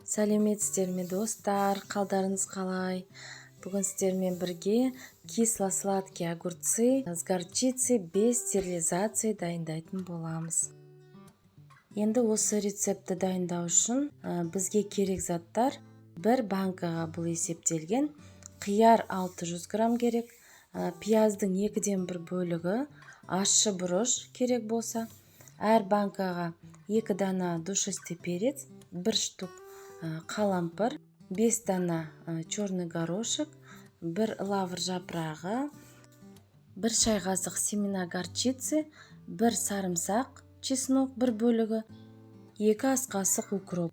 Сәлеметсіздер ме, достар? Қалдарыңыз қалай? Бүгін сіздермен бірге кисло-сладкие огурцы с горчицей без стерилизации дайындайтын боламыз. Енді осы рецептті дайындау үшін бізге керек заттар: бір банкаға бұл есептелген қияр 600 грамм керек, пияздың 1/2 бөлігі, ащы бұрыш керек болса, әр банкаға 2 дана душистый перец, 1 штук қалампыр, 5 дана черный горошек, 1 лавр жапырағы, 1 шай қасық семена горчицы, 1 сарымсақ, чеснок бір бөлігі, 2 ас қасық укроп.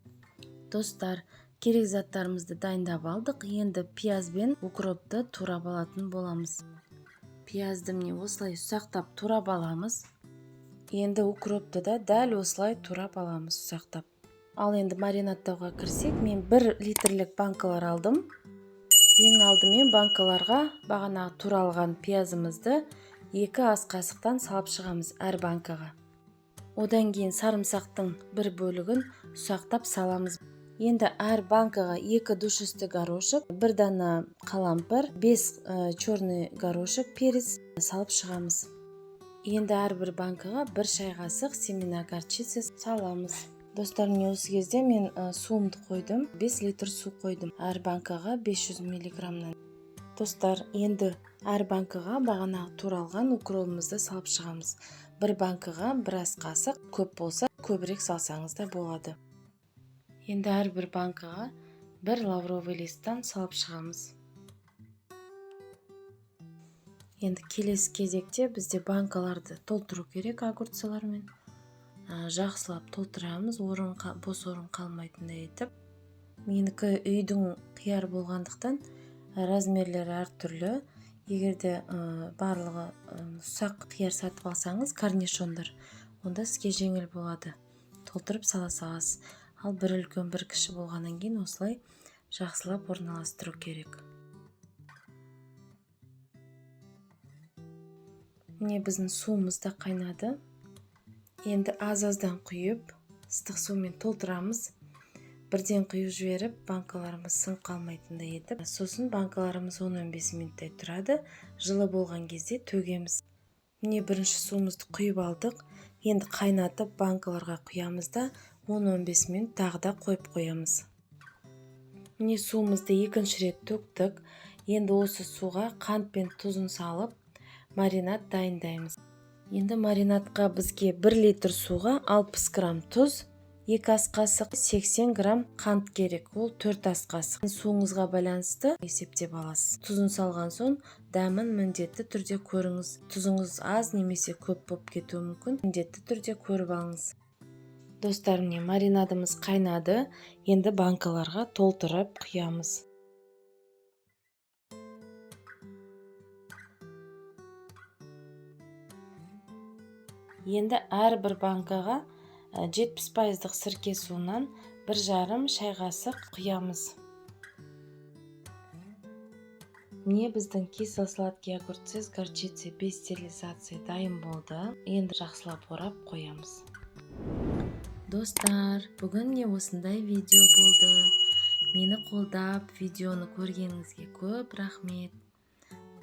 Достар, керек заттарымызды дайындап алдық. Енді пияз бен укропты турап алатын боламыз. Пиязды міне осылай ұсақтап турап аламыз. Енді укропты да дәл осылай турап аламыз ұсақтап. Ал енді маринадтауға кірсек, мен 1 литрлік банкалар алдым. Ең алдымен банкаларға бағанағы туралған пиязымызды 2 ас қасықтан салып шығамыз әр банкаға. Одан кейін сарымсақтың бір бөлігін ұсақтап саламыз. Енді әр банкаға 2 душистый горошек, 1 дана қалампыр, 5 черный горошек перец салып шығамыз. Енді әрбір банкаға 1 шай қасық семена горчицы саламыз. Достар, міне осы кезде мен суымды қойдым. 5 литр су қойдым. Әр банкаға 500 миллиграммнан. Достар, енді әр банкаға бағанағы туралған укробымызды салып шығамыз. Бір банкаға бір ас қасық, көп болса көбірек салсаңыз да болады. Енді әрбір банкаға бір лавровый листтан салып шығамыз. Енді келесі кезекте бізде банкаларды толтыру керек огурцылармен. Жақсылап толтырамыз, бос орын қалмайтындай етіп. Менікі үйдің қияр болғандықтан размерлері әртүрлі. Егер де барлығы ұсақ қияр сатып алсаңыз, корнишондар, онда сізге жеңіл болады. Толтырып сала саласыз. Ал бір үлкен, бір кіші болғаннан кейін осылай жақсылап орналастыру керек. Міне біздің суымыз да қайнады. Енді аз-аздан құйып, ыстық сумен толтырамыз. Бірден құйып жіберіп, банкаларымыз сынып қалмайтындай етіп. Сосын банкаларымыз он-он бес минуттай тұрады. Жылы болған кезде төгеміз. Міне бірінші суымызды құйып алдық. Енді қайнатып банкаларға құямыз да он-он бес минут тағы да қойып қоямыз. Міне суымызды екінші рет төктік. Енді осы суға қант пен тұзын салып, маринад дайындаймыз. Енді маринадқа бізге 1 литр суға 60 грамм тұз, 2 ас қасық, 80 грамм қант керек. Ол 4 ас қасық. Суыңызға байланысты есептеп аласыз. Тұзын салған соң дәмін міндетті түрде көріңіз. Тұзыңыз аз немесе көп болып кетуі мүмкін. Міндетті түрде көріп алыңыз. Достар, міне маринадымыз қайнады. Енді банкаларға толтырып құямыз. Енді әрбір банкаға жетпіс пайыздық сірке суынан бір жарым шай қасық құямыз. Міне біздің кисло-сладкий огурцы с горчицей без стерилизации дайын болды. Енді жақсылап орап қоямыз. Достар, бүгін міне осындай видео болды. Мені қолдап, видеоны көргеніңізге көп рахмет.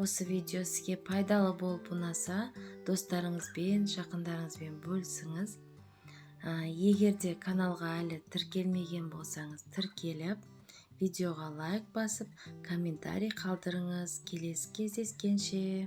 Осы видео сізге пайдалы болып ұнаса, достарыңызбен, жақындарыңызбен бөлісіңіз. Егер де каналға әлі тіркелмеген болсаңыз, тіркеліп, видеоға лайк басып, комментарий қалдырыңыз. Келесі кездескенше.